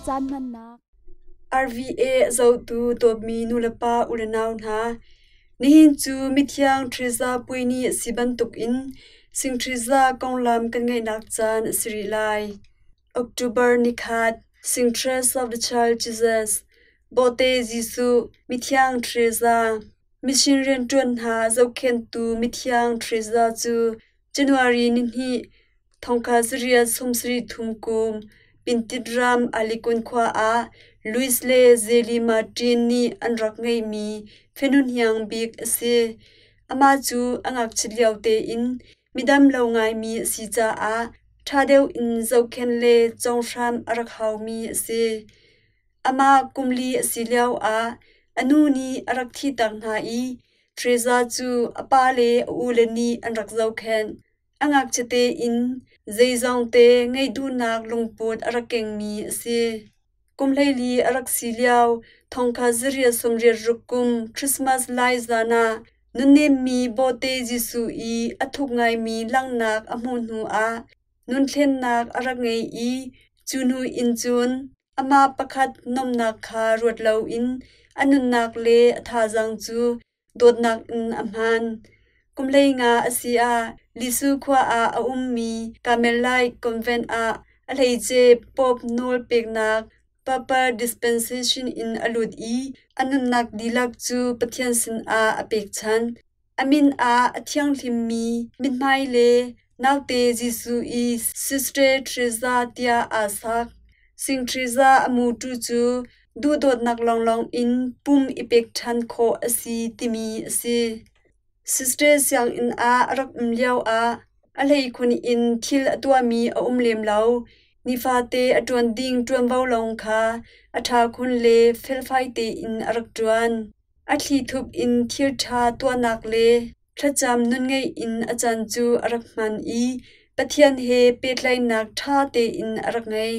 caan hmannak. RVA zohtu dawtmi nulepa ulenau hna, nihin cu mithiang Teresa Pui nih a si bantukin Sing Teresa konglam kan ngeihnak caan a si rih lai. October nikhat, Sing Teresa of the Child Jesus, Bawhte Jesuh, Mithiang Teresa, Mission rianṭuan hna zohkhenhtu Mithiang Teresa cu January nihnih, thongkha zariat sawmsarih thum kum Pintit ram Alikun khua ah Luis le Zeli Martin nih an rak ngeihmi fanu hniang bik a si. Amah cu a ngakchit lio tein midam lo ngaimi a si caah ṭha deuh in zohkhenh le conghram a rak haumi a si. Amah kumli a si lioah a nu nih a rak thihtak hna i Teresa cu a pa le a ule nih an rak zohkhenh. A ngakchia tein zeizongte ngeih duhnak lungput a rak kengmi a si. Kum 14 a rak si lio thongkha zariat sawmriat ruk kum Christmas lai zan ah nunnemmi bawhte Jesuh i a thuk ngaimi langhnak a hmuh hnuah nunthlennak a rak ngei i cu hnu in cun amah pakhat nuamhnak kha ruat loin a nunnak le a thazaang cu dawtnak in a hman. Kum 15 a si ah Lisu khua ah a ummi Carmelite convent ah a hleice Pope nawl peknak Papal dispensation in a lut i a nunnak dihlak cu Pathian sinah a pekchanh. A min ah a thianghlimmi mithmai le naute Jesuh i Sister Teresa tiah aa sak. Sing Teresa a mutu cu duhdawtnak lawnglawng in pum i pek ṭhan khawh a si timi a si. Sister sianginn ah a rak um lioah a hleikhun in thil a tuahmi a um lem lo. Nifate a ṭuan ding ṭuanvo lawng kha a ṭha khun le felfai tein a rak ṭuan. A thlithup in thil ṭha tuahnak le thlacam nunngeih in a caan cu a rak hman i Pathian he pehtlaihnak ṭha tein a rak ngei.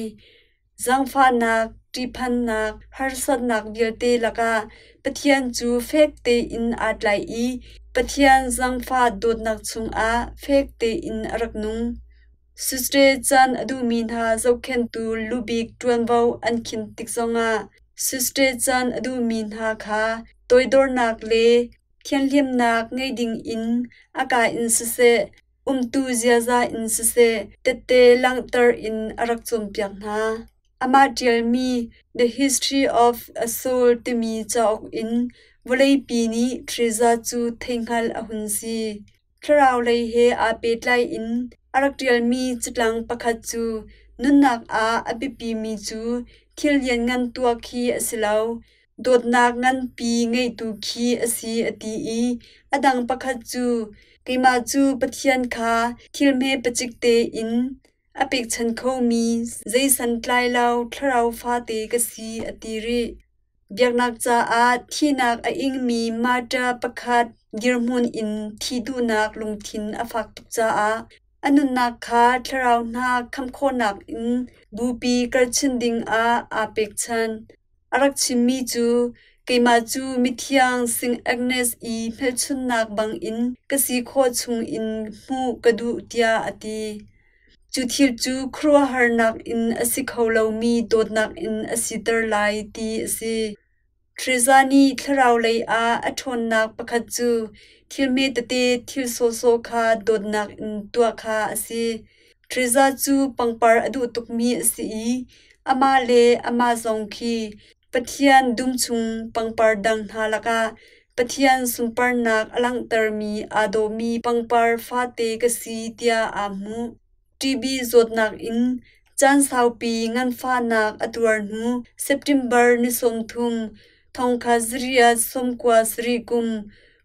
Zaangfahnak, ṭihphannak, harsatnak vialte lakah Pathian cu fek tein aa tlaih i Pathian zaangfah dawtnak chungah fek tein a rak nung. Sister caan a duhmi hna zohkhenhtu lubik ṭuanvo an khin tik zongah Sister caan a duhmi hna kha toidornak le thianhlimnak ngei dingin a ka in siseh, umtu ziaza in siseh tette langhter in a rak cawnpiak hna. Amah ṭialmi The History of a Soul timi cauk in vawleipi nih Teresa cu theihhngalh a hun si. Thlarau lei he aa pehtlai in a rak ṭialmi catlang pakhat cu nunnak ah a biapimi cu thil lianngan tuah khi a si lo, dawtnak nganpi ngeihtu khi a si a ti i a dang pakhat cu keimah cu Pathian kha thil hme pacik tein a pekchan khomi zei santlai lo thlarau fate ka si a ti rih. Biaknak caah thihnak a ingmi martyr pakhat dirhmun in thih duhnak lungthin a fak tuk caah a nunnak kha thlarau hna khamh khawhnak in bupi karchin dingah aa pekchan. A rak chimmi cu, Keimah cu mithiang Saint Agnes i hmelchunhnak bangin ka si khawh chungin hmuh ka duh tiah a ti. Cu thil cu khuaruahharnak in a si kho lomi dawtnak in a siter lai ti a si. Teresa nih thlarau lei ah a ṭhawnnak pakhat cu thil hme tete thil sawhsawh kha dawtnak in tuah kha a si. Teresa cu pangpar a duh tukmi a si i amah le amah zong khi Pathian dum chung pangpar dang hna lakah Pathian sunparnak a langhtermi aa dawhmi pangpar fate ka si tiah aa hmuh. TB zawtnak in caan saupi nganfahnak a tuar hnu September ni 30, thongkhat zariat 97 kum,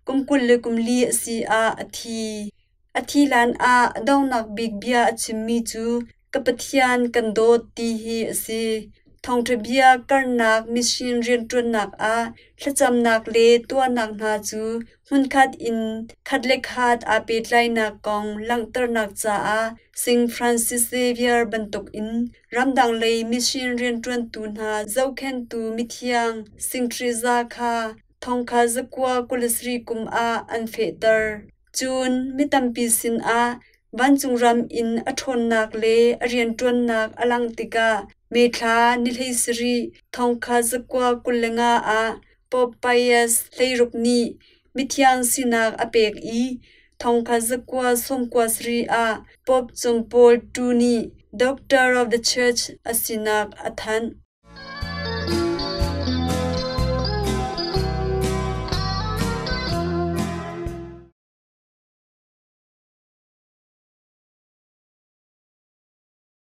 kum 24 a si ah a thi. A thi hlan ah a donghnak bik bia a chimmi cu Ka Pathian kan dawt ti hi a si. Thawngṭha bia karhnak mission rianṭuannak ah thlacamnak le tuahnak hna cu hmunkhat in khat le khat aa pehtlainak kong langhternak caah Saint Francis Xavier bantukin ramdang lei mission rianṭuantu hna zohkhenhtu mithiang Saint Teresa kha thongkha 927 kum ah an fehter. Cun mi tampi sinah vancung ram in a ṭhawnnak le a rianṭuannak a langh tikah. May thla ni 17 1925 ah Pope Pius XVI nih mithiang sinak a pek i 1997 ah Pope John Paul II nih Doctor of the Church a sinak a thanh.